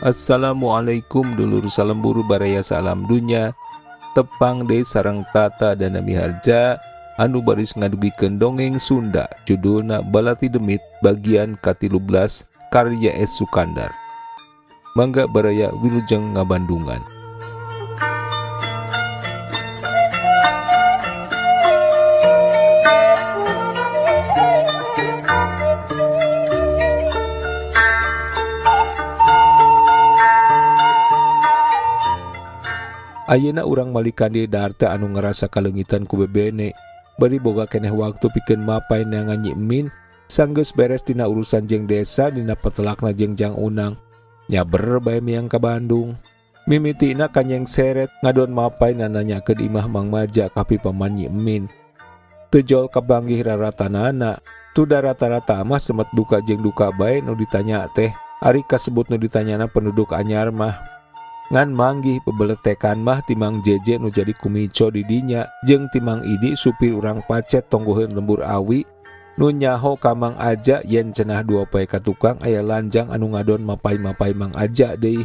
Assalamualaikum dulur salembur baraya salam dunya tepang deui sareng Tata Dana Miharja anu baris ngadugikeun dongeng Sunda judulna Balati Demit bagian ka-13 karya S Sukandar. Mangga baraya wilujeng ngabandungan. Ayeuna urang malikan deui Darta anu ngarasa kaleungitan ku bebene bari boga keneh waktu pikeun mapay neangan Nyi Emin sanggeus beres tina urusan jeung desa dina petelakna jeung Jang Unang nyaber bae miang ka Bandung. Mimitina kanyeng seret ngadon mapay nananyakeun imah Mang Maja ka pipaman Nyi Emin. Teu jol kapanggih raratanana tuda rata-rata mah semet duka jeung duka bae nu ditanya teh ari kasebut nu ditanyana penduduk anyar mah. Ngan manggih bebeletekan mah ti Mang Jeje nu jadi kumico di dinya jeung ti Mang Idi supir urang pacet tonggoheun lembur awi nu nyaho ka Mang Aja yen cenah dua poe ka tukang aya lanjang anu ngadon mapay-mapay Mang Aja deui.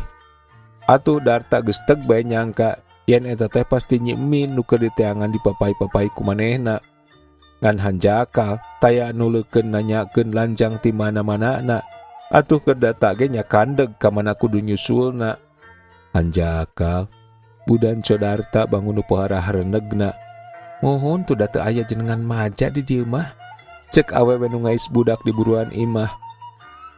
Atuh Darta geus teg bae nyangka yen eta teh pasti Nyi Emin nu keur diteangan dipapay-papay ku manehna. Ngan hanjakal taya nu leukeun nanyakeun lanjang ti mana-manana atuh keur data ge nya kandeg ka mana kudu nyusulna. Hanjakal Budan Codarta bangun nu pohara harenegna. Mohon tuh teu aya jenengan Maja di dieu mah. Cek awewe nu ngais budak di buruan imah.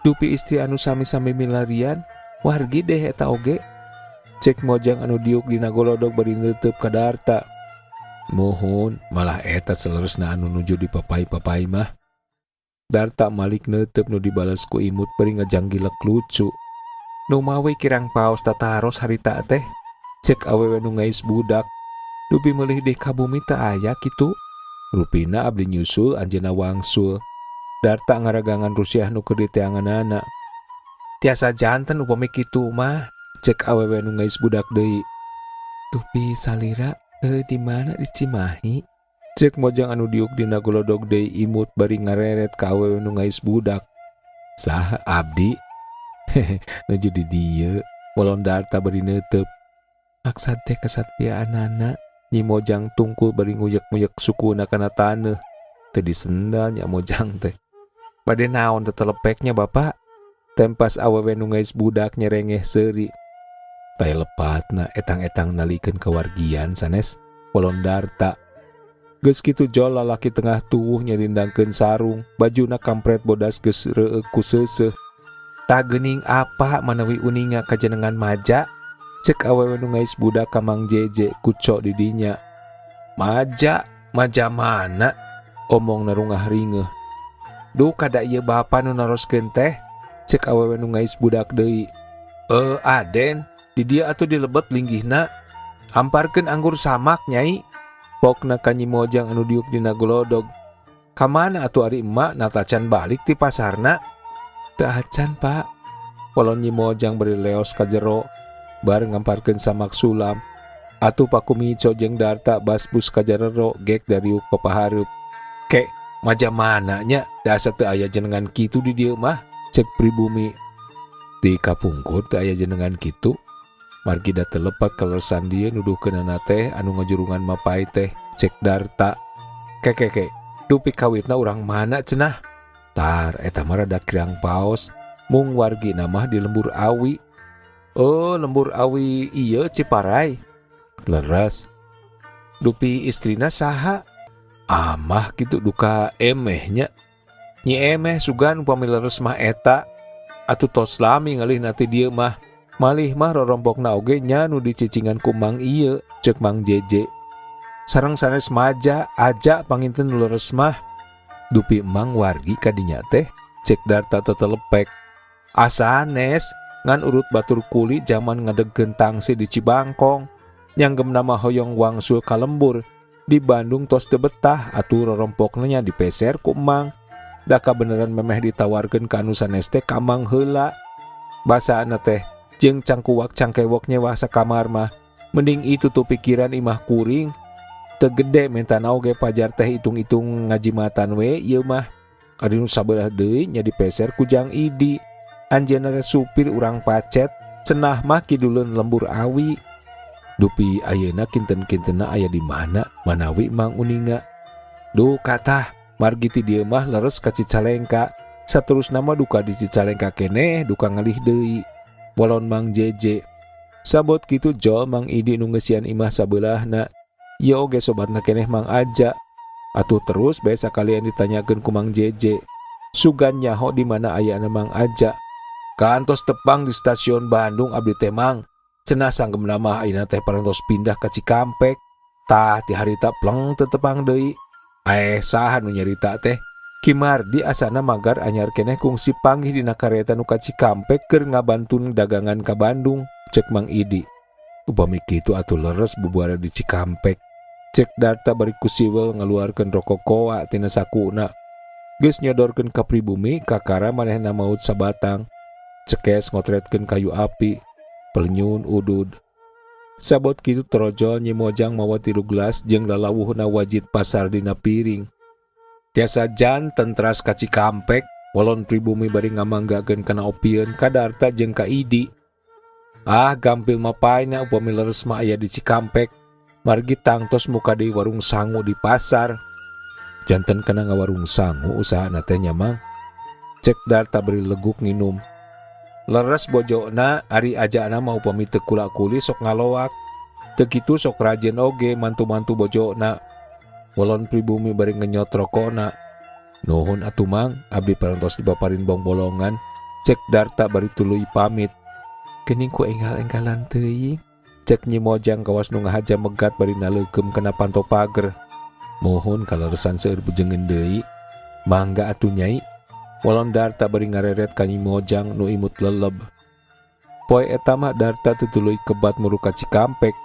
Dupi istri anu sami-sami milarian, wargi deh eta oge. Cek Mojang anu diuk dina golodog bari neuteub ka Darta. Mohon malah eta saleresna anu nuju dipapay-papay mah. Darta malik neuteub nu dibales ku imut bari ngajanggilek lucu. Nu mawi kirang paos tataros harita teh. Cek awewe nu ngais budak. Dupi meulih deui ka bumi teu aya kitu. Rupina abdi nyusul anjeunna wangsul. Darta ngaragangan rusiah nu keur diteanganana. Tiasa janten upami kitu mah. Cek awewe nu ngais budak deui. Dupi salira di mana di Cimahi? Cek Mojang anu diuk dina golodog deui imut bari ngareret ka awewe nu ngais budak. Saha abdi? Nuju di dieu, molon Darta bari neuteub. Maksad teh kasatriaanana, Nyi Mojang tungkul bari nguyek-nguyek sukuna kana taneuh. Teu disendal nya Mojang teh. Bade naon teh telepeknya Bapak? Tempas awewe nu ngais budak nyerengeh seuri. Teh lepatna etang-etang nalikeun kawargian sanes molon Darta. Geus kitu jol lalaki tengah tuwuh nyerindangkeun sarung, bajuna kampret bodas geus reueuk ku seuseuh. Tah geuning apa manawi uninga kajenengan Maja? Cek awewe nu ngais budak ka Mang Jeje kuco di dinya. Maja, Maja mana? Omong narungah ringeuh. Duh kada ieu bapa nu naroskeun teh? Cek awewe nu ngais budak deui. Aden, di dieu atuh dilebet linggihna. Amparkeun anggur samak nyai. Pokna ka Nyi Mojang anu diuk dina golodog. Ka mana atuh ari emak natacan balik ti pasarna? Teu acan, Pak. Polon Nyi Mojang bari leos ka jero bar ngamparkeun samak sulam. Atuh Pakumico jeung Darta basbus ka jarero gek dariuk papahareup. Ke, Maja mana nya da asa teu aya jenengan kitu di dieu mah? Cek pribumi. Di kapungkur teu aya jenengan kitu. Margi da teu lepat kaleresan dieu nuduhkeunana teh anu ngajurungan mapay teh. Cek Darta. Ke ke ke, dupi kawitna urang mana cenah? Tar eta mah rada kirang paos. Mung wargi mah di lembur awi. Oh, lembur awi ieu Ciparai. Leres. Dupi istrina saha? Amah kitu duka emehnya. Nyi emeh sugan upami leres mah eta. Atuh tos lami ngalih na ti dieu mah. Malih mah rorompokna oge nya nu dicicingan ku Mang ieu, ceuk Mang Jeje. Sareng sanes Maja, aja panginten nu leres mah. Dupi emang wargi kadinya teh, cek Darta tetelepek. Asanes, ngan urut batur kuli zaman ngadegkeun tangsi di Cibangkong. Nyanggem nama hoyong wangsul ka lembur. Di Bandung tos teu betah atuh rorompokna nya dipeser ku emang. Da kabeneran memeh ditawarkeun ka anu sanes teh ka Mang heula. Basaana teh jeung cangkuwak cangkewok nyewa sakamar mah. Mending itu tuh pikiran imah kuring. Teu gede mentana oge pajar teh hitung-hitung ngajimatan we ieu mah. Ari nu sabelah deui nya dipeser ku Jang Idi. Anjeunna teh supir urang pacet. Cenah mah kiduleun lembur awi. Dupi ayeuna kinten-kintenna aya di mana manawi Mang uninga. Duh katah margi ti dieu mah leres ka Cicalengka. Saterusna mah duka di Cicalengka keneh duka ngalih deui. Walon Mang Jeje. Sabot kitu jol Mang Idi nu ngeusian imah sabeulahna. Ieu oge sobatna keneh Mang Aja. Atuh terus bae sakalian ditanyakeun ku Mang Jeje. Sugan nyaho di mana ayana Mang Aja. Kantos tepang di stasiun Bandung abdi teh Mang. Cenah sanggemna mah ayeuna teh parantos pindah ka Cikampek. Tah ti harita pleng teu tepang deui. Saha nu nyarita teh? Ki Mardi asana magar anyar keneh kungsi panggih dina kareta nu ka Cikampek keur ngabantun dagangan ka Bandung, cek Mang Idi. Upami kitu atuh leres bubuara di Cikampek. Cek Darta bari ku siwel ngaluarkeun rokok koa tina sakuna. Geus nyodorkeun ka pribumi kakara manehna maut sabatang. Cekes ngotretkeun kayu api. Pelenyun udud. Sabot kitu torojol Nyi Mojang mawa 3 gelas jeung lalawuhna wajit pasar dina piring. Tiasa janten teras ka Cikampek, walon pribumi bari ngamanggakeun kana opieun ka Darta jeung ka Idi. Ah, gampil mapayna upami leres mah aya di Cikampek. Margi tangtos muka deui warung sangu di pasar. Janten kana ngawarung sangu usahana teh nya Mang. Cek Darta bari leguk nginum. Leres bojona ari ajana mah upami teu kula-kuli sok ngaloak. Teu kitu sok rajin oge mantu-mantu bojona. Walon pribumi bari ngenyot rokona. Nuhun atuh Mang, abdi parantos dipaparin bongbolongan. Cek Darta bari tuluy pamit. Geuning ku enggal-enggalan teuing. Cek Nyi Mojang kawas nu ngahaja megat bari naleukeum kana panto pager. Mohon kaleresan seueur bujengeun deui. Mangga atuh Nyai. Walon Darta bari ngareret ka Nyi Mojang nu imut leleb. Poe eta mah Darta teu tuluy kebat muru ka Cikampek,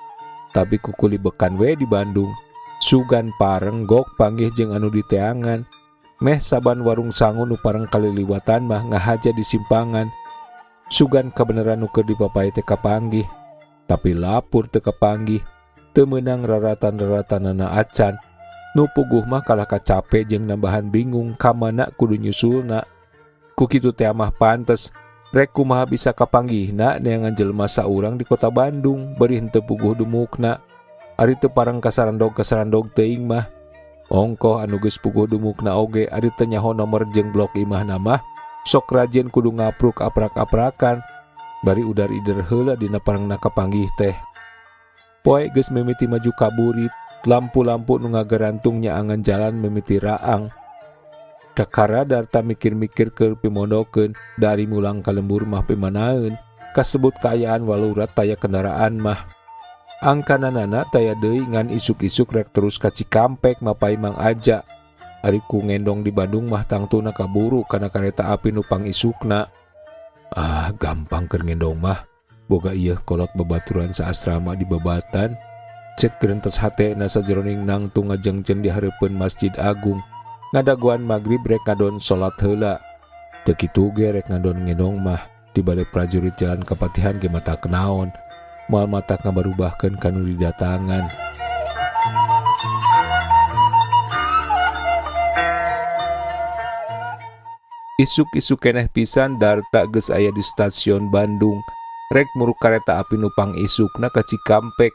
tapi kukuli bekan we di Bandung. Sugan pareng gok panggih jeung anu diteangan. Meh saban warung sangu nu pareng kaliliwatan mah ngahaja di simpangan. Sugan kabeneran nu keur dipapai teh kapanggih, tapi lapur teu kapanggih. Teu meunang raratan-raratanana acan. Nu puguh mah kalah kacape jeung nambahan bingung ka mana kudu nyusulna. Ku kitu teh mah pantes rek kumaha bisa kapanggihna neangan jelema saurang di kota Bandung bari henteu puguh dumukna. Ari teu pareng kasarandog-kasarandog teuing mah. Ongkoh anu geus puguh dumukna oge ari teu nyaho nomor jeung blok imahna mah sok rajin kudu ngapruk aprak-aprakan bari udar-ider heula dina parengna kapanggih teh. Poe geus mimiti maju kaburit, lampu-lampu nu ngagarantung nyaangan jalan mimiti raang. Kakara Darta mikir-mikir keur pimondokeun dari mulang ka lembur mah pimanaeun, kasebut kaayaan walurat taya kendaraan mah. Angkananana taya deui ngan isuk-isuk rek terus ka Cikampek mapai Mang Aja. Ari ku ngendong di Bandung mah tangtuna kaburu kana kareta api nu pangisukna. Ah, gampang keur ngendong mah. Boga ieu kolot babaturan saasrama di babatan. Cek gerentes hatena sajeroning nangtung ngajengjen di hareupeun Masjid Agung. Ngadagoan magrib rek ngadon salat heula. Teu kitu ge rek ngadon ngendong mah di balik prajurit jalan kapatihan ge mata kenaon. Moal matak ngabarubahkeun kanu didatangan. Isuk-isuk keneh pisan Darta geus aya di stasiun Bandung. Rek muruk kareta api nu pangisukna ka Cikampek.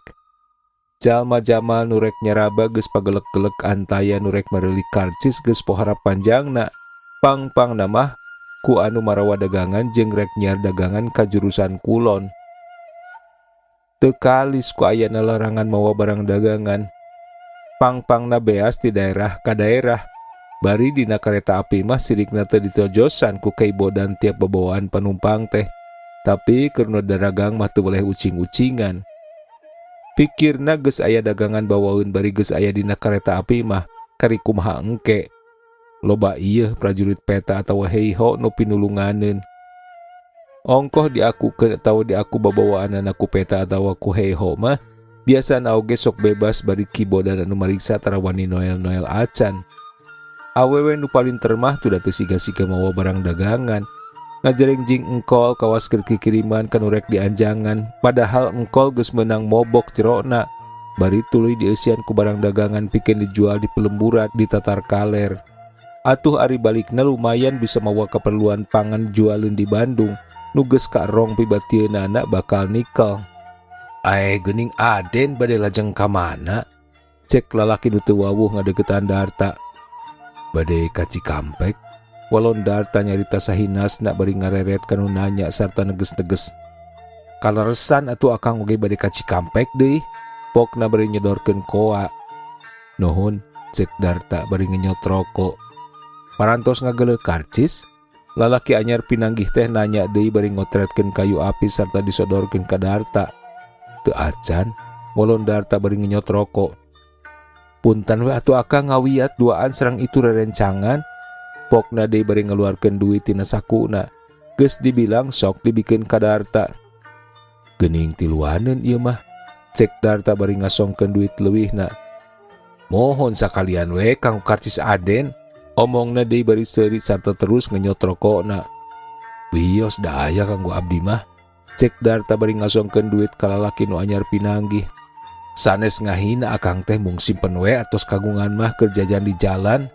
Jalma-jalma nu rek nyaraba geus pagelek-gelek antaya nu rek mereuli karcis geus pohara panjangna. Pang-pangna mah ku anu marawa dagangan jeung rek nyiar dagangan ka jurusan kulon. Teu kalis ku ayana larangan mawa barang dagangan. Pang-pangna beas di daerah ka daerah. Bari dina kareta api mah sirikna teh ditojosan ku keibodan tiap bebawaan penumpang teh. Tapi keur nu daragang mah teu boleh ucing-ucingan. Pikirna geus aya dagangan bawaeun bari geus aya dina kareta api mah kari kumaha engke. Loba ieu prajurit peta atawa heiho nu pinulunganeun. Ongkoh diakukeun atawa diaku babawaanana ku peta atawa ku heiho mah biasana oge sok bebas bari kibodan anu mariksa tarawani noel-noel acan. Awewe nu paling mah tuh teu siga-siga mawa barang dagangan. Ngajereng jing engkol kawas keur kikiriman ka nu rek dianjangan, padahal engkol geus meunang mobok jerona. Bari tuluy dieusian ku barang dagangan pikeun dijual di pelemburan di Tatar Kaler. Atuh ari balikna lumayan bisa mawa keperluan pangan jualeun di Bandung. Nu geus kaerong pibatieunana bakal nikel. Ae geuning Aden bade lajeng ka mana? Cek lalaki nu teu wawuh ngadeukeutan Darta. Bade ka Cikampek. Walon Darta nyarita sahinasna bari ngareret ka nu nanya sarta neges-neges. Kaleresan atuh akang oge bade ka Cikampek deui. Pokna bari nyodorkeun koa. Nuhun, cek Darta bari ngenyot rokok. Parantos ngageuleuh karcis? Lalaki anyar pinanggih teh nanya deui bari ngotretkeun kayu api sarta disodorkeun ka Darta. Teu acan, walon Darta bari ngenyot rokok. Punten we atuh akang ngawiat duaan sareng itu rerencangan. Pokna deui bari ngeluarkeun duit tina sakuna. Geus dibilang sok dibikeun ka Darta. Geuning tiluaneun ieu mah. Cek Darta bari ngasongkeun duit leuwihna. Mohon sakalian we kanggo karcis Aden. Omongna deui bari seuri sarta terus ngenyot rokokna. Wios da aya kanggo abdi mah. Cek Darta bari ngasongkeun duit ka lalaki nu anyar pinanggih. Sanes ngahina akang teh mung simpen we atos kagungan mah keur jajan di jalan.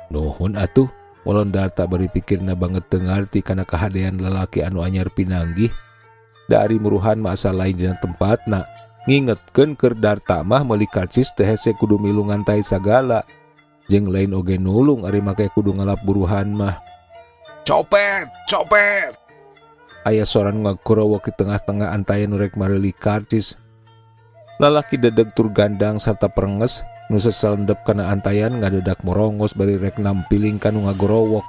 Nuhun atuh, walon Darta bari pikirna banget teu ngarti kana kahadean lalaki anu anyar pinanggih. Da ari muruhan mah asa lain dina tempatna. Ngingetkeun keur Darta mah meuli karcis teh hese kudu milu ngantai sagala. Jeung lain oge nulung ari make kudu ngalap buruhan mah. Copet, copet. Aya soran ngagorowok di tengah-tengah antayan nu rek mareuli karcis. Lalaki dedeg tur gandang sarta perenges nu sesel endep kana antayan ngadedak morongos bari rek nampiling ka nu ngagorowok.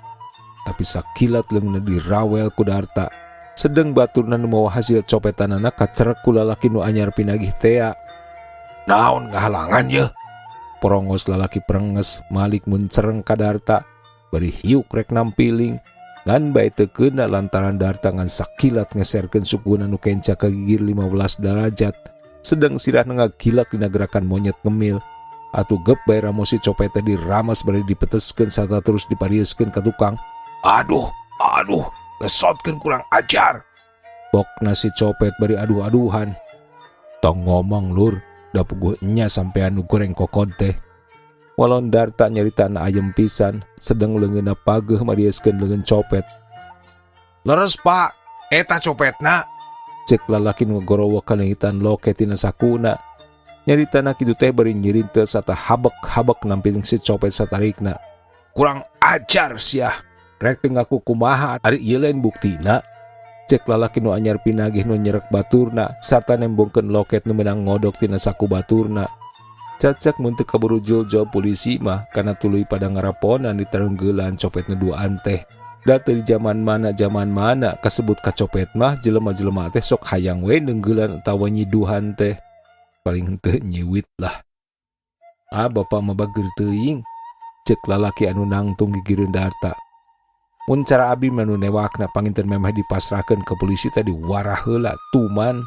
Tapi sakilat leungeunna dirawel ku Darta. Sedeng baturna nu mawa hasil copetanana kacerek ku lalaki nu anyar pinagih tea. Naon ngahalangan yeuh? Porongos lalaki perenges malik muncereng ka Darta bari hiuk rek nampiling. Ngan bae teu keuna lantaran Darta ngan sakilat ngeserkeun sukuna nu kenca ka gigir 15 derajat. Sedeng sirahna ngagilak dina gerakan monyet ngemil. Atuh gep bae ramo si copet teh diramas bari dipeteskeun sarta terus diparieskeun ka tukang. Aduh, aduh, lesotkeun kurang ajar. Pokna si copet bari aduh-aduhan. Tong ngomong lur, da puguh enya sampean nu goreng kokod teh. Walon Darta nyaritana ayem pisan, sedeng leungeunna pageuh marieskeun leungeun copet. Leres pak, eta copetna. Cek lalaki nu ngagorowok kaleungitan loke tina sakuna. Nyaritana kitu teh bari nyirinteu sarta habek-habek nampiling si copet satarikna. Kurang ajar sia. Rek teu ngaku kumaha ari ieu lain buktina. Cek lalaki nu anyar pinagih nu nyerek baturna sarta nembongkeun loket nu meunang ngodok tina saku baturna. Cacak mun teu kaburu juljol polisi mah kana tuluy pada ngaraponan ditarenggeulan copet nu duaan teh. Da teu di jaman mana jaman mana kasebut kacopet mah jelema-jelema teh sok hayang we neunggeulan atawa nyiduhan teh. Paling henteu nyiwit lah. Ah bapak mah bager teuing. Cek lalaki anu nangtung gigireun Darta. Mun cara abi mah nu newakna panginten memeh dipasrahkeun ke polisi teh diwarah heula tuman.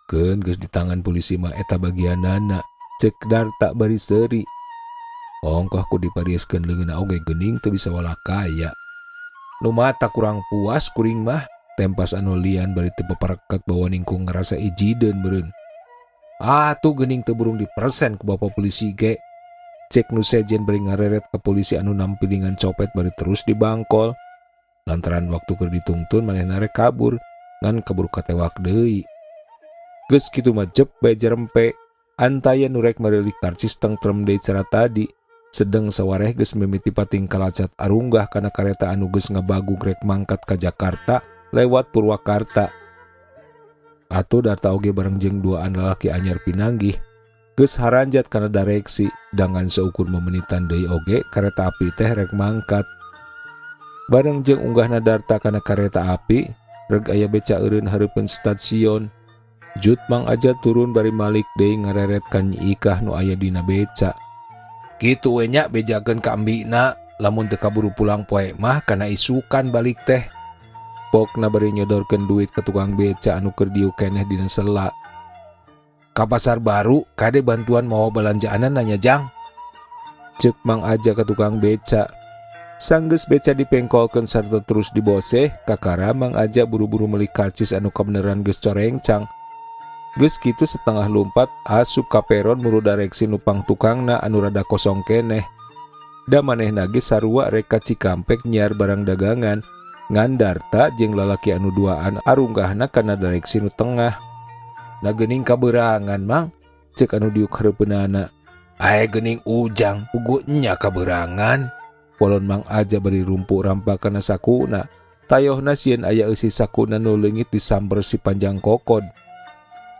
Keun geus di tangan polisi mah eta bagianana. Cek Darta bari seuri. Ongkoh ku diparieskeun leungeunna oge geuning teu bisa walakaya. Nu mata kurang puas kuring mah. Tempas anu lian bari teu papareket bawa ningkung ngarasa ijideun meureun. Ah tuh geuning teu burung dipersen ku bapak polisi ge. Cek nu sejen bari ngareret ke polisi anu nampilingan copet bari terus dibangkol. Lantaran waktu keur ditungtun manehna rek kabur ngan kabur katewak deui. Geus kitu mah jep bae jerempe. Antayan nu rek mareuli karcis tengtrem deui cara tadi. Sedeng sawareh geus mimiti pating kalacat arunggah kana kareta anu geus ngabagug rek mangkat ka Jakarta lewat Purwakarta. Atuh Darta oge bareng jeung duaan lalaki anyar pinanggih. Geus haranjat kana dareksi dangan seukur memenitan deui oge kareta api teh rek mangkat. Bareng jeung unggahna Darta kana kareta api, reg aya beca eureun hareupeun stasiun. Jut Mang Aja turun bari malik deui ngareret ka Nyi Ikah nu aya dina beca. Kitu we nya bejakeun ka embina, lamun teu kaburu pulang poe mah kana isukan balik teh. Pokna bari nyodorkeun duit ka tukang beca anu keur diuk keneh dina sela. Ka pasar baru kade bantuan mawa balanjaanan nanya jang. Cek Mang Aja ka tukang beca. Sanggeus beca dipengkolkeun sarta terus diboseh, kakara Mang Aja buru-buru meuli karcis anu kabeneran geus corengcang. Geus kitu setengah lumpat asup ka peron muru dareksi nupang tukangna anu rada kosong keneh. Da manehna ge sarua rek ka Cikampek nyiar barang dagangan. Ngan Darta jeung lalaki anu duaan arunggahna kana direksi nu tengah. "Na geuning kabeurangan, Mang," cek anu diuk hareupeunana. "Ae geuning Ujang, puguh nya kabeurangan." Polon Mang Aja bari rumpu rampa kana sakuna. Tayohna sieun aya eusi sakuna nu leungit disamber si panjang kokod.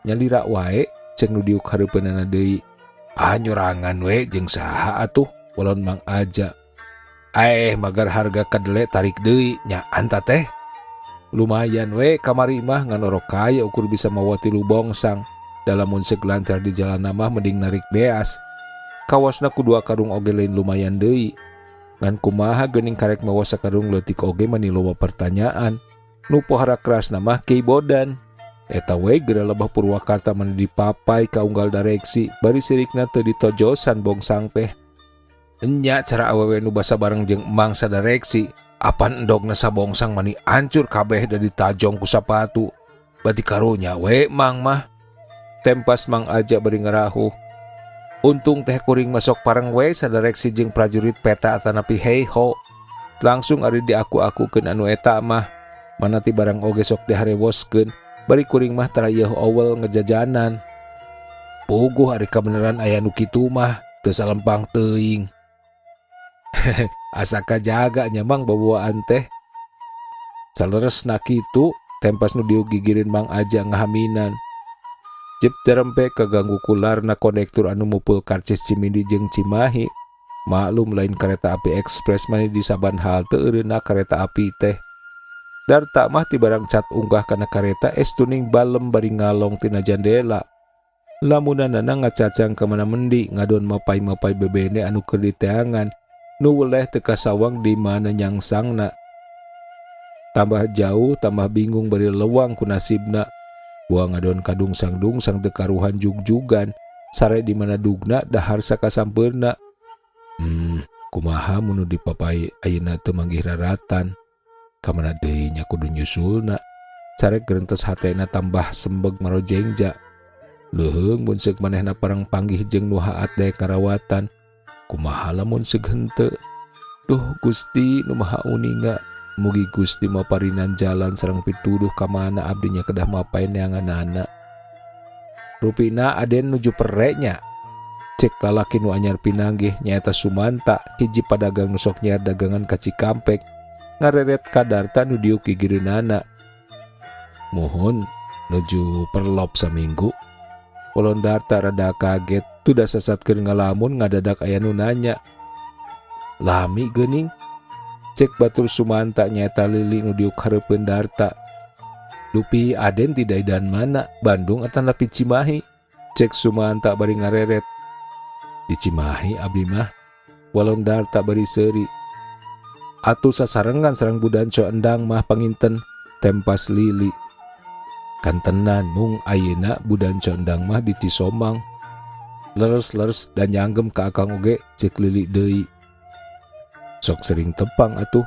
"Nyalira wae," cek nu diuk hareupeunana deui. "Ah, nyorangan we, jeung saha atuh?" Polon Mang Aja. "Aeh, magar harga kadele tarik deui nya anta teh. Lumayan we kamari mah, ngan orok kaya ukur bisa mawa tilu bongsang. Da lamun seuk lancar di jalan mah mending narik beas. Kawasna ku dua karung oge lain lumayan deui. Ngan kumaha geuning, karek mawa sakarung leutik oge mani loba pertanyaan. Nu pohara kerasna mah keibodan. Eta we geura lebah Purwakarta mani dipapai ka unggal direksi, bari sirikna teu ditojosan bongsang teh. Enya cara awewe nu basa bareng jeung emang sadareksi, apan endogna sabongsang mani ancur kabeh da ditajong ku sapatu. Berarti karunya we mang mah," tempas Mang Aja bari ngarahuh. "Untung teh kuring masuk pareng we sadareksi jeung prajurit peta atanapi heiho. Langsung ari diaku-akukeun anu eta mah. Mana ti barang oge sok diharewoskeun, bari kuring mah tara ieu awal ngejajanan. Puguh ari kabeneran aya nu kitu mah, teu salempang teuing. Asa kajaga nya, Mang, babawaan teh." "Saleresna kitu," tempas nu diuk gigireun Mang Aja ngahaminan. Jep terempe kaganggu kularna kondektur anu mupul karcis Cimindi jeung Cimahi. Maklum lain kereta api ekspres, mani di saban halte eureunna kereta api teh. Darta mah ti barang cat unggah kana kareta estuning balem bari ngalong tina jandela. Lamunanana ngacacang ka mana mendi, ngadon mapai-mapai bebene anu keur diteangan, nu weleh teu kasawang di mana nyangsangna. Tambah jauh tambah bingung bari lewang ku nasibna. Buang ngadon kadungsang-dungsang teu karuhan jugjugan, sare di mana dugna, dahar sakasampeurna. Kumaha mun nu dipapai ayeuna teu manggih raratan? Ka mana deui nya kudu nyusulna?" Carek gerentes hatena tambah sembeg marojengja. Leuheung mun seuk manehna parang panggih jeung nu haat daek ngarawatan. Kumaha lamun seuk henteu? Duh Gusti nu Maha Uninga, mugi Gusti maparinan jalan sareng pituduh ka mana abdi nya kedah mapay neanganana. "Rupina Aden nuju pere nya," cek lalaki nu anyar pinanggih, nyaeta Sumanta, hiji padagang nu sok nyiar dagangan ka Cikampek, ngareret ka Darta nu diuk gigireunana. "Muhun, nuju perlop saminggu." Polon Darta rada kaget, tudah sasat keur ngalamun ngadadak aya nu nanya. "Lami geuning," cek batur Sumanta, nyaeta Lili nu diuk hareupeun Darta. "Dupi Aden ti daidan mana, Bandung atanapi Cimahi?" cek Sumanta bari ngareret. "Di Cimahi abdi mah," walon Darta bari seuri. "Atuh sasarengan sareng Budan Co Endang mah panginten," tempas Lili. "Kantenan, mung ayeuna Budan Co Endang mah di Cisomang." "Leres-leres, dan nyanggem ka akang oge," cek Lili deui. "Sok sering tepang atuh?"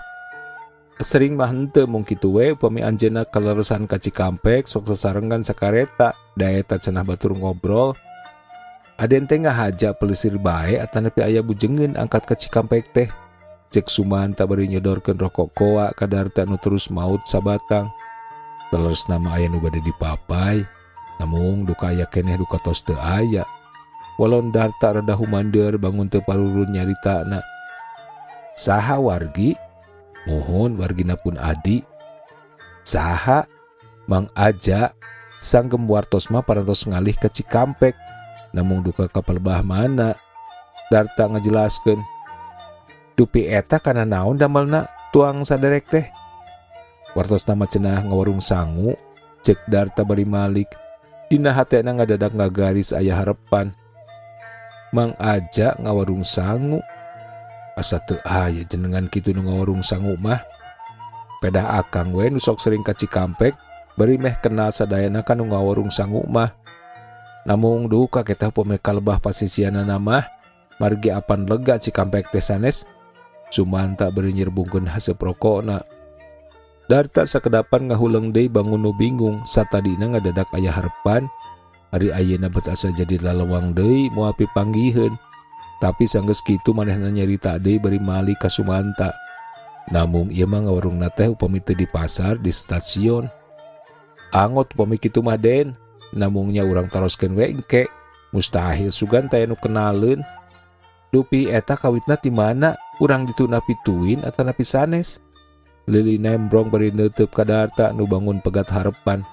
"Sering mah henteu, mung kitu we, upami anjeunna kaleresan ka Cikampek sok sasarengan sakareta, da eta cenah batur ngobrol." "Aden teh ngahaja pelesir bae atanapi aya bujengeun angkat ka Cikampek teh?" cek Sumanta bari nyodorkeun rokok koa ka Darta nu terus maut sabatang. "Leresna mah aya nu bade dipapai, namung duka aya keneh duka tos teu aya," walon Darta rada humander bangun teu parurun nyaritana. "Saha wargi?" "Muhun, wargina pun adi." "Saha?" "Mang Aja. Sanggem wartos mah parantos ngalih ke Cikampek, namung duka ka palebah mana," Darta ngajelaskeun. "Dupi eta kana naon damelna tuang saderek teh?" "Wartos nama cenah ngawarung sangu," cek Darta bari malik. Dina hatena ngadadak ngagaris aya harepan. Mang Aja ngawarung sangu. Asa teu aya jenengan kitu nu ngawarung sangu mah. Pedah akang we nu sok sering ka Cikampek bari meh kenal sadayana ka nu ngawarung sangu mah. Namung duka kita upami kalebah pasisianana mah, margi apan lega Cikampek teh sanes," Sumanta bari nyirbungkeun haseup rokokna. Darta sakedapan ngahuleng deui bangun nu bingung, satadina ngadadak aya harepan, ari ayeuna bet asa jadi lalewang deui moal pipanggiheun. Tapi sanggeus kitu manehna nyarita deui bari malik ka Sumanta. Namung ieu mah ngawarungna teh upami teu di pasar di stasiun. Angot upami kitu mah, Den. Namung nya urang taroskeun we engke. Mustahil sugan taya nu kenaleun. Dupi eta kawitna ti mana? Urang ditu napi tuin atanapi sanes? Lili nembrong bari neuteub ka Darta nu bangun pegat harepan.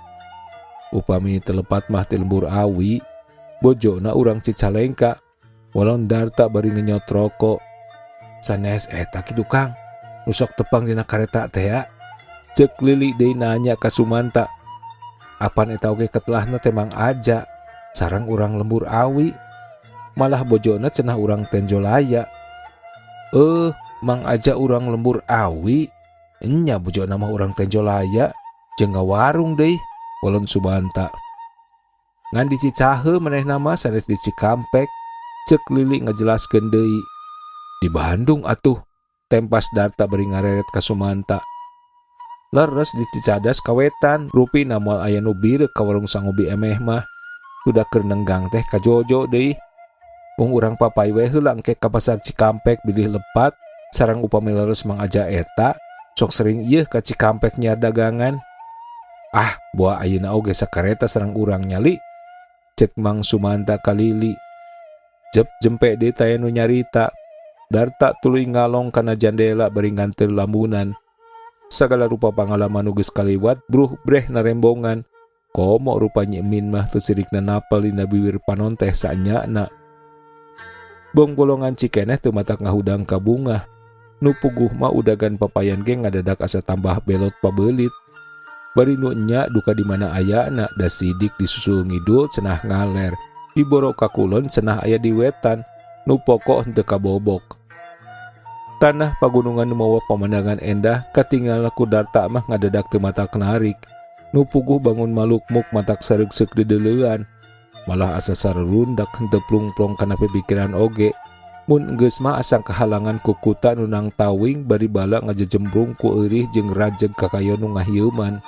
Upami teu lepat mah ti Lembur Awi. Bojona urang Cicalengka. Walon Darta bari ngenyot rokok. Sanes eta kitu, Kang. Nu sok tepang dina kareta teh ya? Cek Lili deui nanya ka Sumanta. Apan eta oge ketelahna teh Mang Aja. Sareng urang Lembur Awi. Malah bojona cenah urang Tenjolaya. Eh, Mang Aja urang Lembur Awi. Enya, bojona mah urang Tenjolaya. Jeung ngawarung deui. Walon Sumanta. Ngan di Cicaheum manehna mah, sanes di Cikampek. Cek Lili ngajelaskeun deui. Di Bandung atuh. Tempas Darta bari ngareret ka Sumanta. Leres, di Cicadas kawetan, rupina moal aya nu bireuk ka warung sangobi emeh mah. Udah keur nenggang teh kajojo deui. Mung urang papay we heula engke ka pasar Cikampek bilih lepat sareng upami leres Mang Aja eta sok sering ieu ka Cikampek nyiar dagangan. Ah, boa ayeuna oge sakareta sareng urang nya, Li. Cek Mang Sumanta ka Lili. Jep jempe deui taya nu nyarita. Darta tuluy ngalong kana jandela bari nganteur lamunan. Sagala rupa pangalaman nu geus kaliwat bruh breh narembongan. Komo rupa Nyi Emin mah teu sirikna napel dina biwir panon teh sanyana. Bongbolongan Cikeneh teu matak ngahudang kabungah. Nu puguh mah udagan papayan ge ngadadak asa tambah belot pabeulit. Bari nu enya duka di mana ayana, da sidik disusul ngidul cenah ngaler. Diboro ka kulon cenah aya di wetan. Nu pokok henteu kabobok. Tanah pagunungan nu mawa pemandangan endah katinggal ku Darta mah ngadadak teu matak narik. Nu puguh bangun malukmuk matak sareukseuk dedeleuan. Malah asa sarurundak henteu plungplong kana pikiran oge. Mun geus mah asa kahalangan ku kuta nu nang tawing bari bala ngajejembrung ku eurih jeung rajeg kakayon nu ngahieuman.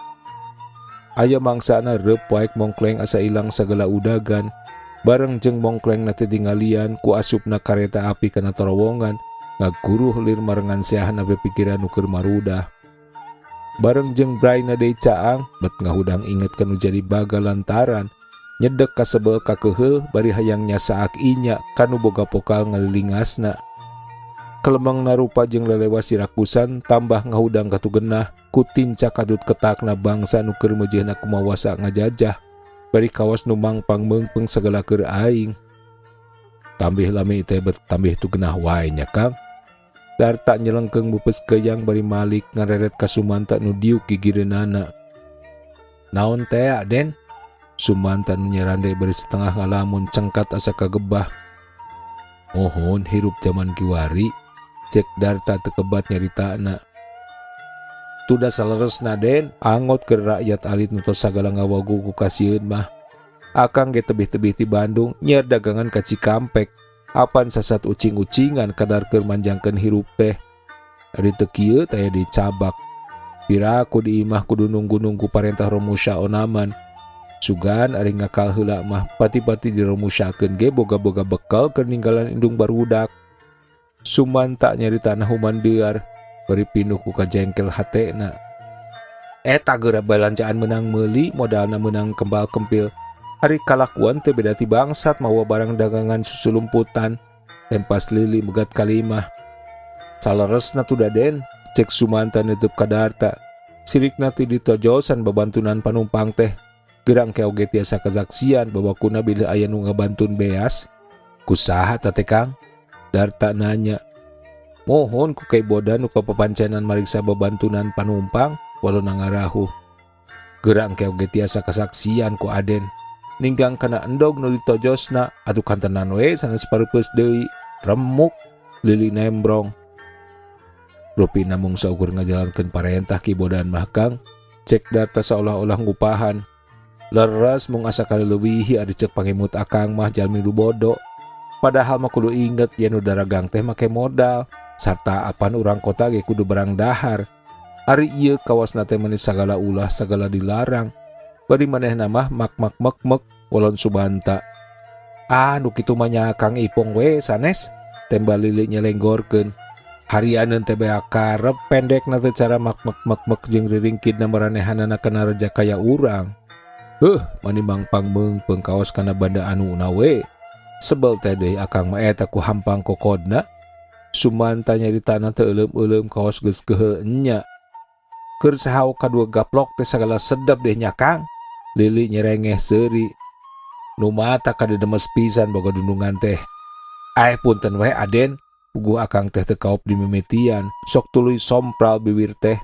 Aya mangsana reup poek mongkleng asa ilang sagala udagan. Bareng jeung mongkleng na tinggalian ku asupna kareta api kana terowongan ngaguruh lir marengan seahna pikiran nu keur marudah. Bareng jeung brayna deui caang bet ngahudang inget kanu jadi bagal lantaran nyedek kasebel kakeheul bari hayang nyasaak inya kanu boga pokal ngalilingasna. Kelemang narupa jeung lelewa sirakusan tambah ngahudang katugenah ku tinca kadut ketakna bangsa nu keur meujeuhna kumawasa ngajajah bari kawas nu mangpang meungpeung sagala keur aing. Tambih lami teh bet tambih tu genah wae nya, Kang. Darta nyelengkeung beupeus keyang bari malik ngareret ka Sumanta nu diuk gigireunana. Naon teh, Den? Sumanta nu nyarande bari setengah ngalamun cengkat asa kagebah. Mohon, hirup zaman kiwari. Cek Darta teu kebat nyaritana. Tuda saleresna, Den, angot ke rakyat alit nu tos sagala ngawagu ku kasieun mah. Akang ge tebih-tebih ti Bandung nyiar dagangan ka Cikampek. Apan sasat ucing-ucingan kadar keur manjangkeun hirup teh. Ari teu kieu taya dicabak. Piraku di imah kudu nunggu-nunggu parentah Romusha onaman. Sugan ari ngakal heula mah pati-pati diromushakeun ge boga-boga bekal keur ninggalan indung barudak. Sumanta nyarita human dear bari pinuh ku kajengkel hatena. Eta geura balanjaan menang meuli, modalna menang kembal kempil. Ari kalakuan teh beda ti bangsat mawa barang dagangan susulumputan. Tempas Lili megat kalimah. Saleresna tuh, Den. Cek Sumanta nutup ka Darta. Sirikna ti ditojosan babantunan panumpang teh. Gerang ke oge tiasa kasaksian babakuna bilih aya nu ngabantun beas. Kusaha tate, Kang? Darta nanya. Mohon, ku kaibodan nu kapapancenan mariksa babantunan panumpang, walau ngarahuh. Gerang ke oge tiasa kasaksian ku Aden. Ninggang kana endog nu ditojosna atuh kantenan we sanes parupeus deui. Remuk. Lili nembrong. Rupi namung saukur ngajalankeun parentah kibodan mah, Kang. Cek Darta seolah-olah ngupahan. Leres, mung asa kaleuwihi ari cek pangimut akang mah jalmi nu bodo. Padahal mah kudu inget yen nu daragang teh make modal sarta apan urang kota ge kudu barang dahar. Ari ieu kawasna teh meuni sagala ulah sagala dilarang. Bari manehna mah mak mak mek mek, walon Subanta. Ah, nu kitu mah nya Kang Ipong we sanes. Tembal Lili nyelenggorkeun. Harianeun teh beak karep pendekna teh cara mak mek mek mek jeung riringkidna maranehanana kana reja kaya urang. Heuh, mani mangpang meungpeung kawas kana banda anuna we. Sebel teh deui akang mah eta ku hampang kokodna. Sumanta nyaritana teu euleum-euleum kawas geus keuheul enya. Keur sahaok kadua gaplok teh sagala sedep deh nya Kang. Lili nyerengeh seuri. Nu mata kadedemes pisan boga dundungan teh. Aeh punten we Aden, puguh akang teh teu kaop dimimitian, sok tuluy sompral biwir teh.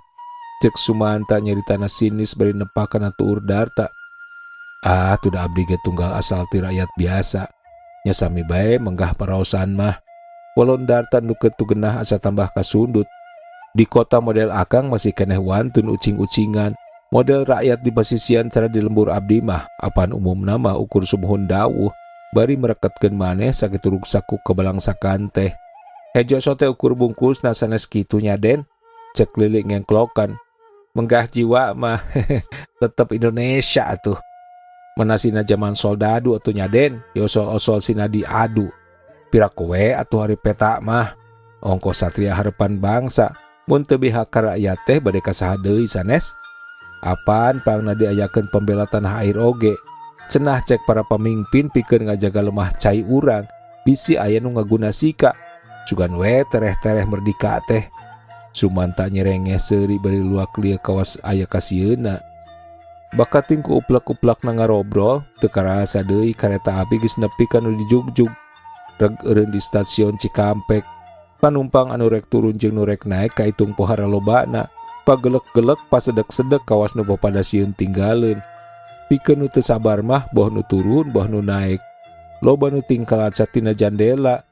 Cek Sumanta nyaritana sinis bari nepak kana tuur Darta. Ah, tuh da abdi ge tunggal asal ti rakyat biasa. Nya sami bae menggah paraosan mah. Walon Darta nu keur genah asa tambah kasundut. Di kota model akang masih keneh wantun ucing-ucingan. Model rakyat di pasisian cara di lembur abdi mah apan umumna mah ukur sumuhun dawuh bari mereketkeun maneh sakitu ruksak ku kebalangsakan teh. Hejo sote ukur bungkus sanes kitu nya Den. Cek Lili ngengklokan. Menggah jiwa mah tetep Indonesia atuh. Mana sina zaman soldadu atuh nya Den, diosol-osol sina diadu. Piraku we atuh ari peta mah. Ongko satria harapan bangsa, mun teu bihak ka rakyat teh bade ka saha deui sanes? Apan pangna diayakeun pembela tanah air oge. Cenah cek para pemimpin pikeun ngajaga lemah cai urang, bisi aya nu ngaguna sika. Sugan we tereh-tereh merdika teh. Sumanta nyerengeh seuri bari luak lieu kawas aya kasieuna. Bakating ku uplek-uplekna ngarobrol, teu karasa deui kareta api geus nepi ka nu dijugjug. Reg eureun di stasiun Cikampek. Panumpang anu rek turun jeung nu rek naek kaitung pohara lobana. Pagelek-gelek pasedek-sedek kawas nu papada sieun tinggaleun. Pikeun nu teu sabar mah boh nu turun boh nu naek. Loba nu tingkalacat tina jandela.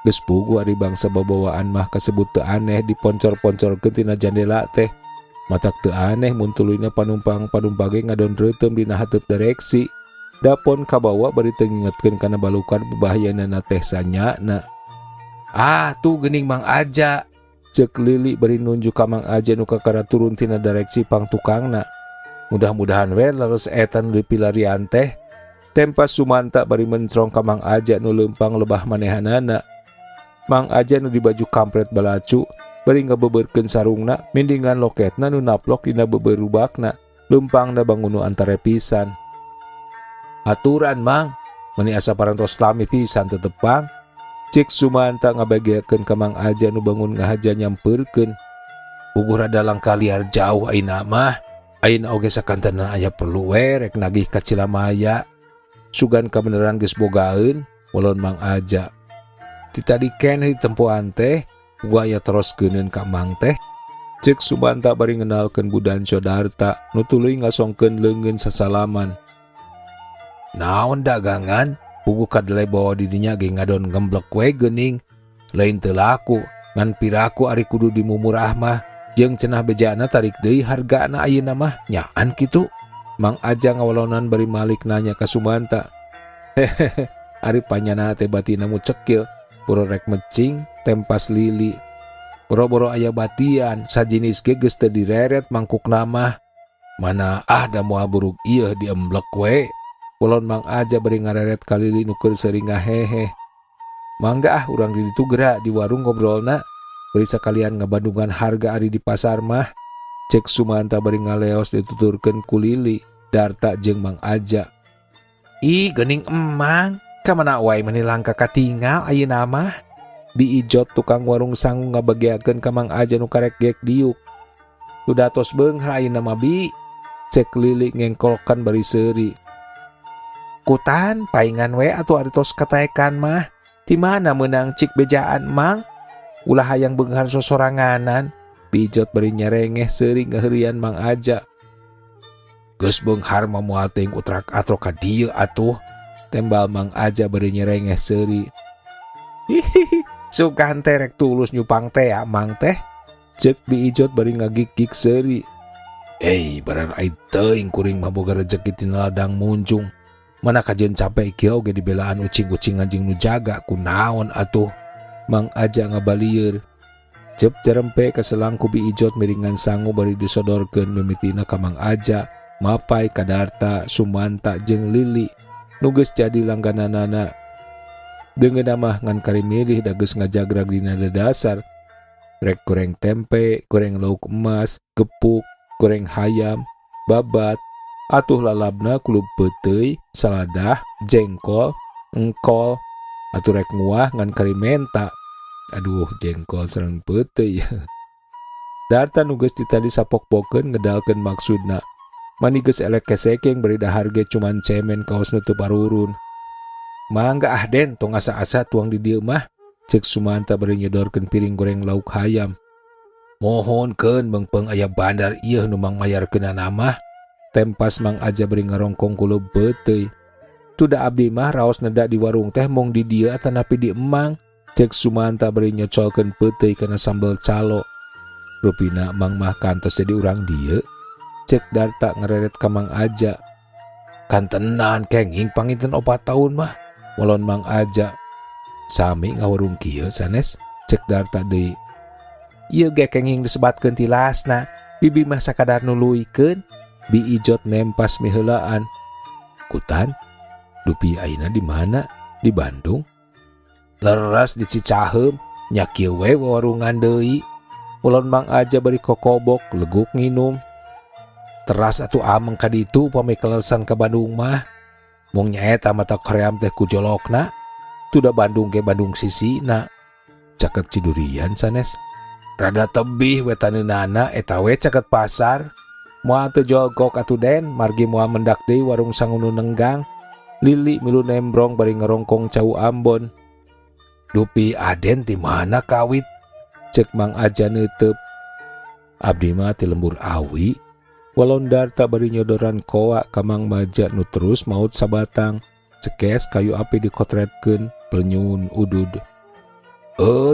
Geus puguh ari bangsa babawaan mah kasebut teu aneh diponcor-poncorkeun tina jandela teh. Matak teu aneh mun tuluyna panumpang-panumpang ge ngadon reuteum dina hateup direksi. Dapon kabawa bari teu ngingetkeun kana balukan bebahayanana teh sanyana. Ah, tuh geuning Mang Aja. Cek Lili bari nunjuk ka Mang Aja nu kakara turun tina direksi pang tukangna. Mudah-mudahan we leres eta nu dipilarian teh. Tempas Sumanta bari mencrong ka Mang Aja nu leumpang lebah manehanana. Mang Aja nu dibaju kampret balacu bari ngabebeurkeun sarungna mindingan loketna nu naplok dina beberubakna. Leumpangna bangun nu antara pisan. Aturan Mang, meni asa parantos lami pisan tetepang. Cek Sumanta ngabagiakeun ka Mang Aja nu bangun ngahaja nyampeurkeun. Puguh rada langkah liar jauh ayeuna mah. Ayeuna oge sakantenan aya perlu we rek nagih ka Cilamaya. Sugan kabeneran geus bogaeun, walon Mang Aja. Ti tadi keneh ditempoan teh, puguh aya terus geuneun ka Mang teh. Cek Sumanta bari ngenalkeun Budanco Darta nu tuluy ngasongkeun leungeun sasalaman. Naon dagangan? Puguh kadele bawa di dinya ge ngadon gemblek we geuning. Lain teu laku, ngan piraku ari kudu dimumurah mah. Jeung cenah bejana tarik deui hargana ayeuna mah, nyaan kitu. Mang Aja ngawalonan bari malik nanya ka Sumanta. Hehehe, ari panyana teh batina mu cekil, boro rek mecing, tempas Lili. Boro-boro aya batian, sajinis ge geus teu direret mangkukna mah. Mana ah da moal buruk ieu diemblek we. Kulon Mang Aja bari ngareret ka Lili nu keur seuring ngahehe. Mangga ah urang di ditu geura di warung ngobrolna. Bari sakalian ngabandungan harga ari di pasar mah. Cek Sumanta bari ngaleos dituturkeun ku Lili, Darta jeung Mang Aja. Ih, geuning emang, ka mana wae meni langka katingal ayeuna mah. Bi Ijot tukang warung sangu ngabagiakeun ka Mang Aja nu karek gek diuk. Udah tos beunghar ayeuna mah bi. Cek Lili ngengkolkan bari seuri. Kutan paingan we atuh ari tos kataekan mah. Ti mana meunang cik bejaan mang? Ulah hayang beunghar sosoranganan. Bi Ijot bari nyerengeh seuri ngaheureuyan Mang Aja. Geus beunghar mah moal teuing utrak atrok ka dieu atuh. Tembal Mang Aja bari nyerengeh seuri. Hihihi, sugan teh rek tulus nyupang teh ya mang teh. Cek Bi Ijot bari ngagik-gik seuri. Eh, barar ai teuing kuring mah boga rejeki tina ladang munjung. Mana kajeun capek kieu oge dibelaan ucing-ucingan jeung nu jaga kunaon atuh. Mang Aja ngabalieur. Cep jarempe kaselang ku Bi Ijot miringan sangu bari disodorkeun mimitina ka Mang Aja, Mapai, Kadarta, Sumanta jeung Lili nu geus jadi langgananana. Deungeunna mah ngan kari milih da geus ngajagrag dina dasar. Rek goreng tempe, goreng lauk emas, gepuk, goreng hayam, babat, atuh lalabna kulub peuteuy, saladah, jengkol, engkol, atuh rek nguah ngan kari menta. Aduh, jengkol sareng peuteuy. Darta nu geus ti tadi sapok-pokeun ngedalkeun maksudna. Mani geus elek kesekeng bari dahar ge cuman cemen kaos nu teu parurun. Mangga ah Den, tong asa-asa tuang di dieu mah. Cek Sumanta bari nyodorkeun piring goreng lauk hayam. Mohonkeun meungpeung aya bandar ieu nu mang mayarkeunana mah. Tempas Mang Aja bari ngarongkong kulub peuteuy. Tuda abdi mah raos neda di warung teh mong di dieu atanapi di emang. Cek Sumanta bari nyocolkeun peuteuy kana sambel calo. Rupina mang mah kantos jadi urang dieu. Cek Darta ngereret ka Mang Aja. Kantenan kenging panginten 4 tahun mah. Molon Mang Aja. Sami ngawarung kieu sanes. Cek Darta deui. Ieu ge kenging disebatkeun tilasna. Bibi mah sakadar nuluykeun. Bi Ijot nempas miheulaan. Kutan, dupi ayeuna di mana? Di Bandung. Leres di Cicaheum, nya kieu we warungan deui. Ulon Mang Aja bari kokobok leguk nginum. Teras atuh ameng ka ditu upami kaleresan ka Bandung mah. Mung nyaeta mata koream teh ku jolokna. Tuda Bandung ge Bandung sisina. Caket Cidurian sanes. Rada tebih wetaneunana eta we caket pasar. Moal teu jolgok atuh Den, margi moal mendak deui warung sangunu nenggang. Lili milu nembrong bari ngarongkong cau Ambon. Dupi Aden ti mana kawit? Cek Mang Aja neuteub. Abdi mah ti lembur awi. Walon Darta bari nyodoran koa ka Mang Maja nu terus maut sabatang. Cekes kayu api dikotretkeun, pelenyun udud.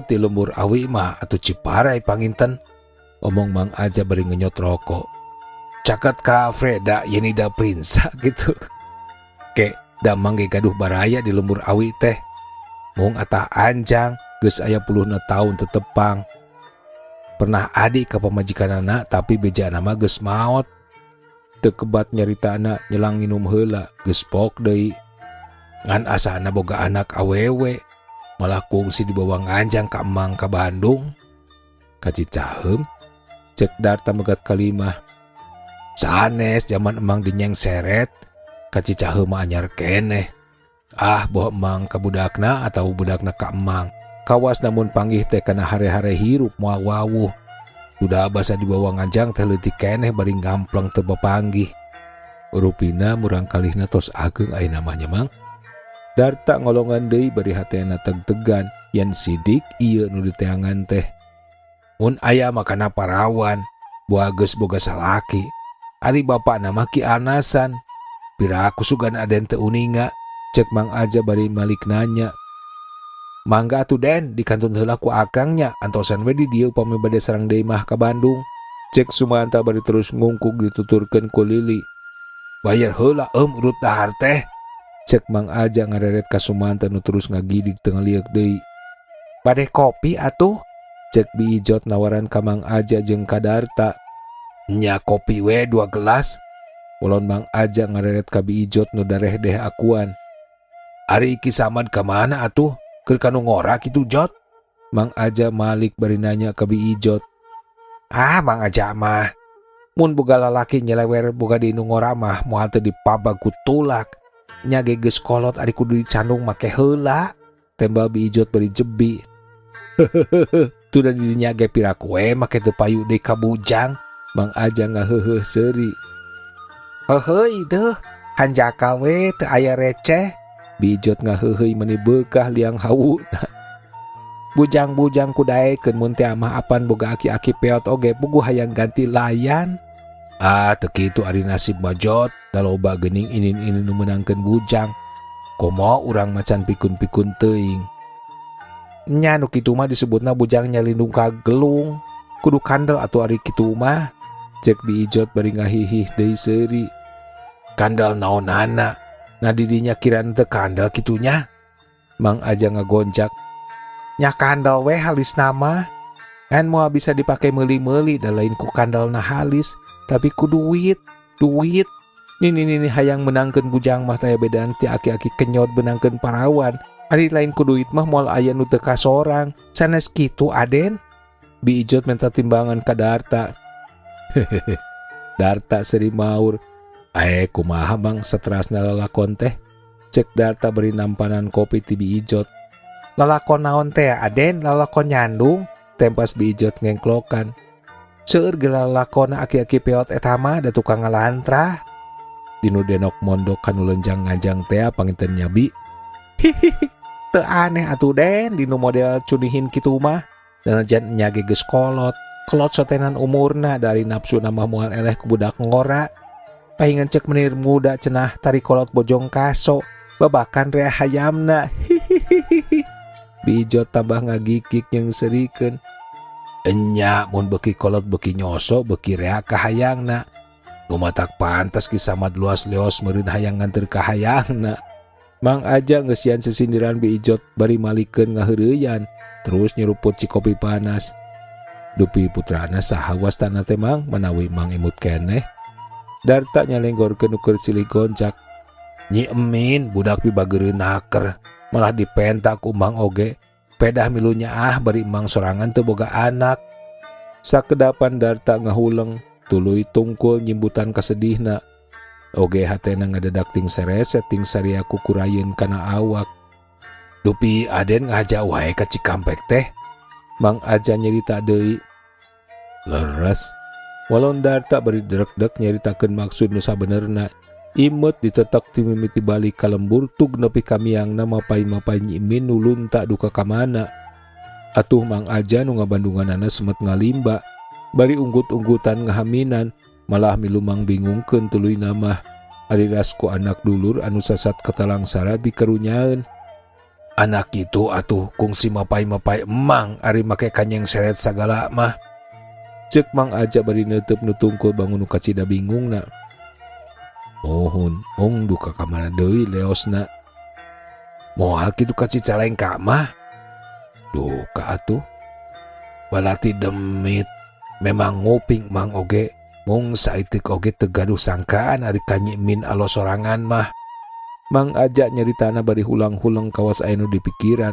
Ti lembur awi mah atuh Ciparai panginten. Omong Mang Aja bari ngenyot rokok. Caket ka Freda Yenida Prinsa gitu. Ke damang ge gaduh baraya di lembur awi teh. Mung atah anjang geus aya puluhna tahun tetepang. Pernah adik ka pamajikanana tapi bejana mah geus maot. Teu kebat nyaritana nyelang nginum heula geus pok deui. Ngan asana boga anak awewe malah kungsi dibawa nganjang ka emang ka Bandung. Ka Cicaheum cek Darta megat kalimah. Sanes zaman emang dinyeng seret ka Cicaheum mah anyar keneh. Ah boh emang ka budakna atau budakna ka emang. Kawas namun panggih teh kana hare-hare hirup moal wawuh. Udah basa dibawa nganjang teh leutik keneh bari ngampleng teu bapanggih. Rupina murang kalihna tos ageng ayeuna mah nya Mang. Darta ngolongan deui bari hatena teg-tegan yen sidik ieu nu diteangan teh. Mun aya makana parawan, boa geus boga salaki. Ari bapakna mah Ki Anasan. Pira aku sugan aden teu uninga, cek Mang Aja bari malik nanya. Mangga atuh Den, dikantun heula ku akangnya, antosan we di dieu upami bade sareng deui mah ka Bandung. Cek Sumanta bari terus ngungkug dituturkeun ku Lili. Bayar heula urut dahar teh. Cek Mang Aja ngareret ka Sumanta nu terus ngagidig teu ngalieuk deui. Bade kopi atuh? Cek Bi Ijot nawaran ka Mang Aja jeung ka Darta. Nya kopi we 2 gelas. Ulon Mang Aja ngareret ka Bi Ijot nu dareh deh akuan. Ari Ki Samad ka mana atuh? Keur kanu ngora kitu Jot? Mang Aja malik bari nanya ka Bi Ijot. Ah Mang Aja mah mun boga lalaki nyelewer boga di nu ngora mah moal teu dipabag ku tulak. Nya ge geus kolot ari kudu dicandung make heula. Tembal Bi Ijot bari jebi. Tuda di dinya ge piraku we make teu payu deui ka bujang. Mang Aja ngaheuheuh seuri. Heuheuy deuh, hanjakal we teu aya receh. Bi Ijot ngaheuheuy meni beukah liang hawuna. Bujang-bujang kudaekeun mun teh amah apan boga aki-aki peot oge puguh hayang ganti layan. Ah teu kitu ari nasib mah Jot, da loba geuning inin-inin nu meunangkeun bujang. Komo urang macan pikun-pikun teuing. Nya nu kitu mah disebutna bujang nyalindung ka gelung. Kudu kandel atuh ari kitu mah. Cek Bi Ijot bari ngahihih deui seuri. Kandel naonana? Nah didinya kiraan teu kandel kitunya. Mang Aja ngagonjak. Nya kandel we halis nama. Ngan moal bisa dipake meuli-meuli da lain ku kandelna halis, tapi ku duit, duit. Nini-nini hayang menangkeun bujang mah taya bedaan ti aki-aki kenyot benangkeun parawan. Ari lain ku duit mah moal aya nu teu kasorang. Sanes kitu Aden. Bi Ijot menta timbangan ka Darta. Hehehe. Darta seuri maur. Ae kumaha Mang saterasna lalakon teh? Cek Darta bari nampanan kopi ti Bi Ijot. Lalakon naon teh Aden, lalakon nyandung? Tempas Bi Ijot ngengklokan. Seueur ge lalakonna aki-aki peot eta mah da tukang ngalantrah. Tinu denok mondok kanu lenjang ngajang tea panginten nyabi. Hihihi, teu aneh atuh Den dinu model cunihin kitu mah. Danajan nya ge geus kolot, kolot sotenan umurna dari nafsu nama moal eleh ku budak ngora. Pahingan cek menir muda cenah tari kolot bojong kaso, babakan rea hayamna. Hihihihi. Bi Ijot tambah ngagikik jeung seurikeun. Enya mun beuki kolot beuki nyoso beuki rea kahayangna. Nu matak pantes Ki Samad luas leos meureun hayang nganteur kahayangna. Mang Aja ngeusian sisindiran Bi Ijot bari malikeun ngaheureyan. Terus nyeruput ci kopi panas. Dupi putrana saha wastana teh Mang manawi Mang imut keneh. Darta nyalenggorkeun nu keur silih goncak. Nyi Emin budak pibageureun naker malah dipenta ku Mang oge. Pedah milu nyaah bari Mang sorangan teu boga anak. Sakedapan Darta ngahuleng tuluy tungkul nyimbutan kasedihna. Oge hatena ngadedak ting sereset ting saria kukurayeun kana awak. Dupi Aden ngahaja wae ka Cikampek teh. Mang Aja nyerita deui. Leres. Walon Darta bari drekdek nyaritakeun maksud nu sabenerna. Imet ditetek ti mimiti balik ka lembur tug nepi ka miangna mapai-mapai Nyi Emin nu lunta duka ka mana. Atuh Mang Aja nu ngabandunganana semet ngalimba. Bari unggut-unggutan ngahaminan malah milu Mang bingungkeun tuluy mah. Ari ras ku anak dulur anu sasat katalangsara bikarunyaeun. Anak itu atuh kungsi mapai-mapai emang ari make kanyeng seret sagala mah. Cek Mang Aja bari neuteub nu tungkul bangun nu kacida bingungna. Mohon, mong duka ka mana deui leosna. Moal kitu ka Cicalengka mah. Duka atuh. Balati demit. Memang nguping Mang oge. Mung saeutik oge teu gaduh sangkaan ari ka Nyi Min alo sorangan mah. Mang Aja nyaritana bari hulang-huleng kawas aya nu dipikiran.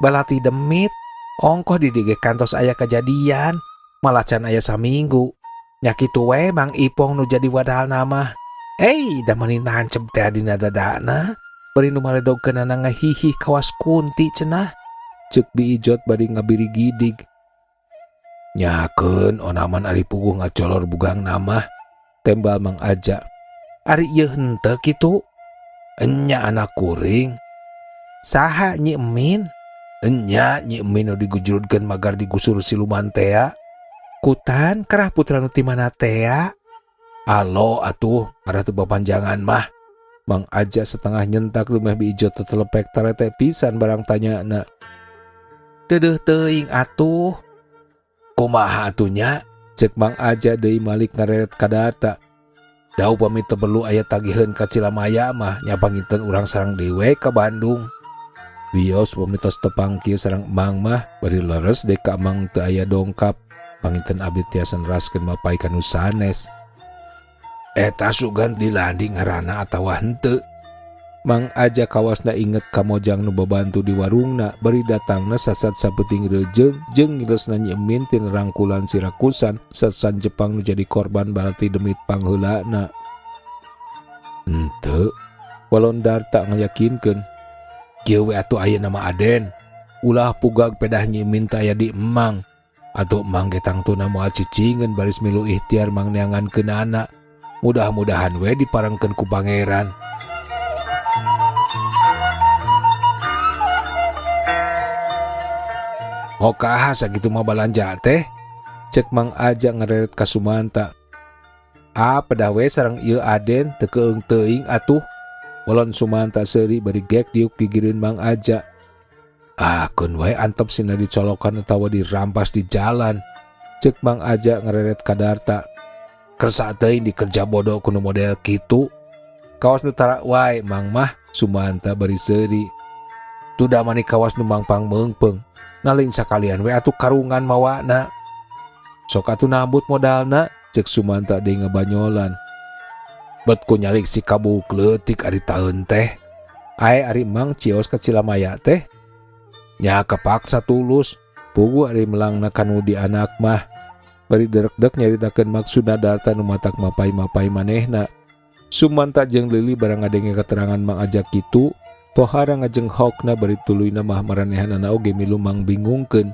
Balati demit, ongkoh di dieu ge kantos aya kajadian, malah can aya saminggu. Nya kitu we Mang Ipong nu jadi wadalna mah. Da mani nancep teh dina dadana, bari nu maledogkeunana ngahihih kawas kunti cenah. Ceuk Bi Ijot bari ngabiri gidig. Nyakeun onaman ari puguh ngacolor bugang nama, tembal Mang Aja. Ari ieu henteu kitu? Enya anak kuring. Saha Nyi Emin? Enya Nyi Emin nu digujurudkeun magar digusur siluman tea. Kutan kerah putra nu ti mana tea? Alo atuh, ngarah teu bapanjangan mah. Mang Aja setengah nyentak lumeh Bi Ijot tetelepek tarete pisan barang tanyana. Deudeuh teuing atuh. Kumaha atuh nya? Cek Mang Aja deui malik ngareret ka Darta. Da upami teu perlu aya tagiheun ka Cilamaya mah nya panginten urang sareng deui we ka Bandung. Wios upami tos tepang kieu sareng Emang mah bari leres deui ka Emang teu aya dongkap. Panginten abdi tiasa neraskeun mapai ka nu sanes. Eta sugan dilandi ngaranna atawa henteu. Mang Aja kawasna inget ka Mojang nu babantu di warungna bari datangna sasat sapeuting reujeng jeung ngilesna Nyi Emin tina rangkulan Sirakusan satsan Jepang nu jadi korban balati demit pangheulana. Henteu, walon Darta ngayakinkeun. Kieu we atuh ayeuna mah Aden. Ulah pugag pedah Nyi Emin teh aya di Emang. Atuh Emang ge tangtuna moal cicingeun baris milu ikhtiar mang neangankeunana. Mudah-mudahan we diparengkeun ku pangeran. Mokaha sakitu mah balanja teh? Cek Mang Aja ngareret ka Sumanta. Ah, pedah we sareng ieu Aden teu keung teuing atuh. Walon Sumanta seuri bari gek diuk gigireun Mang Aja. Ah, keun wae antep sina dicolokan atawa dirampas di jalan. Cek Mang Aja ngareret ka Darta. Kersa teuing dikerja bodoh kuno model kitu. Kawas nu tara wae Mang mah, Sumanta bari seuri. Tuda mani kawas nu mangpang meungpeung. Nalin sakalian we atuh karungan mawana. Sok atuh nambut modalna, cek Sumanta deui ngabanyolan. Bet ku nyalik si kabuk leutik ari taeun teh. Ae ari Mang cios ka Cilamaya teh. Nya kepaksa tulus. Puguh ari melangna kanu di anak mah. Bari derekdek nyaritakeun maksudna Darta nu matak mapay-mapay manehna. Sumanta jeung Lili barang ngadenge keterangan Mang Aja kitu, pohara ngajenghokna bari tuluyna mah maranehanana oge milu mangbingungkeun.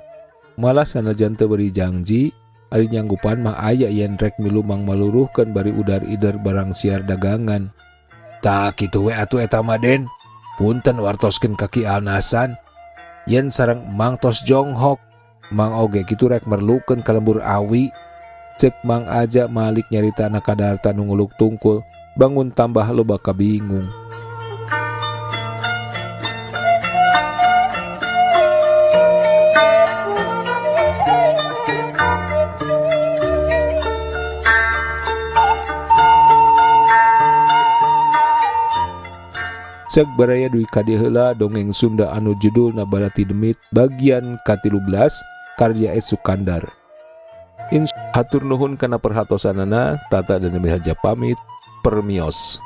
Malah sanajan teu beri jangji, ari nyanggupan mah aya yen rek milu mang maluruhkeun bari udar-ider barang siar dagangan. Tah kitu we atuh eta mah Den. Punten wartoskeun ka Ki Alnasan. Yen sareng Mang tos jonghok, Mang oge kitu rek merlukeun ka lembur awi. Cek Mang Aja malik nyaritana ka Darta nu nguluk tungkul, bangun tambah loba kabingung. Cek baraya dugi ka dieu heula dongeng Sunda anu judulna Balati Demit bagian ka-13 karya S. Sukandar. Hatur nuhun kana perhatosanana, Tata dan Haja pamit, permios.